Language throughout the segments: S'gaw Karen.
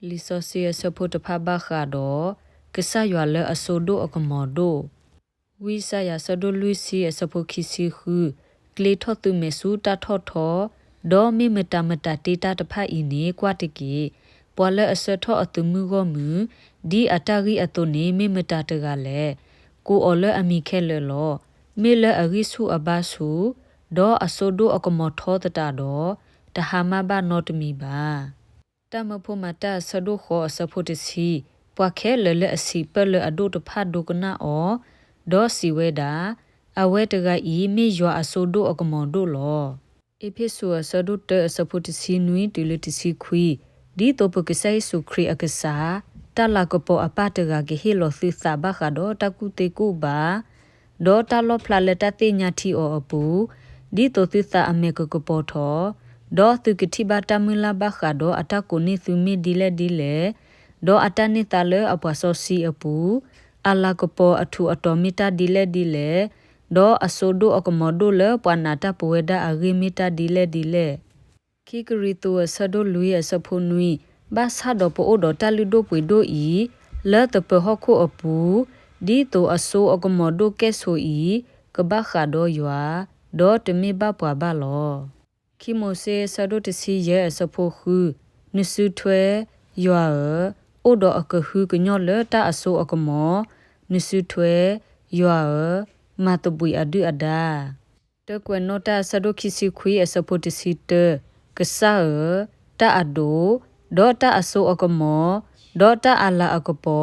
လံာ်စီဆှံအဆၢဖိတဖၣ်ဘၣ်ဃးဒီး ကစၢ်ယွၤလၢအစိဒိၣ်အကမီၤဒိၣ်. ဝံယၡါယၤအဆၢဒိၣ်လွံၢ်ဆံအဆၢဖိခံဆံဃု, ကျ့ၤထီၣ်သုမဲာ်ဆူတၢ်ထီၣ်ထီ, ဒီးမ့ၢ်မတၤမတၤတ့တၢ်တဖၣ်အံၤန့ၣ် ကွၢ်တက့ၢ်. ပှၤလၢအဆှၢထီၣ်အသုးမုၢ်ဂီၢ်မုၢ် ဒ်အတၢ်ဂံၢ်အသိးန့ၣ် မ့ၢ်မတၤတဂၤလဲၣ်. ကိးအီၤလၢအမံၤခဲလၢာ်လီၤ. မ့ၢ်လၢအဂံၢ်ဆူၣ်အဘါဆူၣ်, ဒီးအစိဒိၣ်အကမီၤထီသတးဒီး, တဟါမၢ်ဘၣ်နီတမံၤဘၣ်. တၢ်မၢဖိမၤတၢ်အဆၢဒိၣ်ဃိးအဆၢဖိတဆံ, ပှၤခဲလၢာ်လၢအဆံးပၢၢ်လၢအဒိၣ်တဖၣ်ဒိကနၣ်အီၤ, ဒီးစံးဝဲဒၣ်, အဝဲတဂၤအံၤမ့ၢ်ယွၤအစိဒိၣ်အကမီၤဒိၣ်လီၤ. အ့းဖ့းစူးအဆၢဒိၣ်တၢအဆၢဖိတဆံနွံတုၤလၢတဆံခွံ, ဒ်သိးပကစၢ်ယ့ၣ်ၡူးခရံာ်အကစၢ်, တၢ်လၤကပီၤအပၢ်တဂၤကဟ့ၣ်လီၤသုသးဘၣ်ဃးဒီးတၢ်ကူၣ်သ့ကူၣ်ဘါ ဒီးတၢ်လီၣ်ဖျါလၢတၢ်သ့ၣ်ညါထံအီၤအပူၤ, ဒ်သိးသုသးအမဲာ်ကကပီၤထီၣ်, ဒီးသုကထံၣ်ဘၣ်တၢ်မုၢ်လၢ်ဘၣ်ဃးဒီးအတၢ်ကိးန့ၢ်သုမ့ၢ်ဒ်လဲၣ်ဒ်လဲၣ်, ဒီးအတၢ်န့ၢ်သါလၢအပှၤစီဆှံအပူၤ, အလၤကပီၤအထူးအတီၤမ့ၢ်တၢ်ဒ်လဲၣ်ဒ်လဲၣ်, ဒီးအစိဒိၣ်အကမီၤဒိၣ်လၢပှၤနာ်တၢ်ပဝဲဒၣ်အဂ့ၢ်မ့ၢ်တၢ်ဒ်လဲၣ်ဒ်လဲၣ်. ခံကရံၣ်သူးအဆၢဒိၣ်လွံၢ်အဆၢဖိနွံ, ဘၣ်ဆၣ်ဒီးပအိၣ်ဒီးတၢ်လုၢ်ဒိၣ်ပှ့ၤဒိၣ်အံၤ, လၢသပၢၤဟီၣ်ခိၣ်အပူၤ, ဒ်သိးအစိအကမီၤဒိၣ်ကဲၣ်ဆိးအံၤ, ကဘၣ်ဃးဒီးယွၤ, ဒီးတမ့ၢ်ဘၣ်ပှၤဘၣ်လီၤ. ခံမိၤၡ့အဆၢဒိၣ်တဆံယဲၢ်အဆၢဖိဃု, နစုထွဲ, ယွၤဧၢ, အိၣ်ဒီးအကဟုကညီၢ်လၢတၢ်အစိအကမီၤ, နစုထွဲ, ယွၤဧၢ, မၤသဘှံးအဒုၣ်အဒါ. တၢကွဲးနီၣ်တၢ်အဆၢဒိၣ်ခံဆံခွံအဆၢဖိတဆံတၢ, ကစၢ်ဧၢ, တၢ်အဒိၣ်, ဒီးတၢ်အစိအကမီၤ, ဒီးတၢ်အလၤအကပီ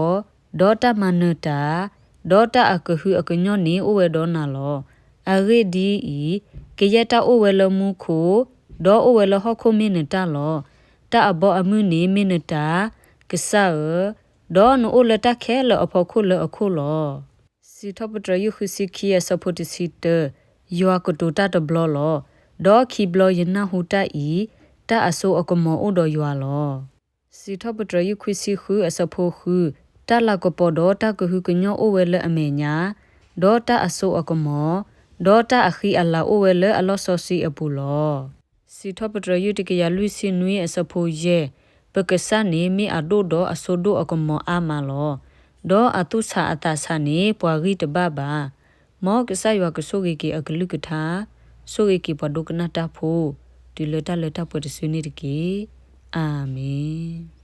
ၤ, ဒီးတၢ်မၤနၢၤတၢ်, ဒီးတၢ်အကဟုအကညီၢ်န့ၣ်အိၣ်ဝဲဒီးနၤလီၤ. အဂ့ၢ်ဒ်အံၤ, ကယဲၢ်တၢ်အိၣ်ဝဲလၢမူခိၣ်, ဒီးအိၣ်ဝဲလၢဟီၣ်ခိၣ်မ့ၢ်နတၢ်လီၤ. တၢ်အဘီအမုၢ်န့ၣ်မ့ၢ်နတၢ်, ကစၢ်ဧၢ, ဒီးနအိၣ်လၢတၢ်ခဲလၢာ်အဖီခိၣ်လၢအခိၣ်လီၤ. စံးထီၣ်ပတြၢၤယုၢ်ဃုဆံခံအဆၢဖိတဆံတၢ, ယွၤကတိၤတၢ်တဘျီလီၤ. ဒီးခံဘျီယနၢ်ဟူတၢ်အံၤ, တၢ်အစိအကမီၤအိၣ်ဒီးယွၤလီၤ. စံးထီၣ်ပတြၢၤယုၢ်ခွံဆံဃုအဆၢဖိဃု, တၢ်လၤကပီၤဒီးတၢ်ကဟုကညီၢ်အိၣ်ဝဲလၢအမဲာ်ညါ, ဒီးတၢ်အစိအကမီၤ, ဒီးတၢ်အဃံအလၤအိၣ်ဝဲလၢအလီၢ်စီဆှံအပူၤလီၤ. စံးထီၣ်ပတြၢၤယုၢ်တကယၤလွံၢ်ဆံနွံအဆၢဖိယဲၢ်, ပကစၢ်န့ၣ်မ့ၢ်အဒိၣ်ဒီးအစိဒိၣ်အကမီၤအါမးလီၤ. ဒီးအသူၣ်ဆးအသးဆးန့ၣ် ပှၤဂံၢ်တဘၣ်ဘၣ်. မ်ကစၢ်ယွၤကဆိၣ်ဂ့ၤက့ၤအကလုၢ်ကထါ, ဆိၣ်ဂ့ၤက့ၤပှၤဒိကနၣ်တၢ်ဖိ, တုၤလၢတၢ်လၢတၢ်ပှဲၤတစုန့ၣ်တက့ၢ်. အၤမ့ၣ်.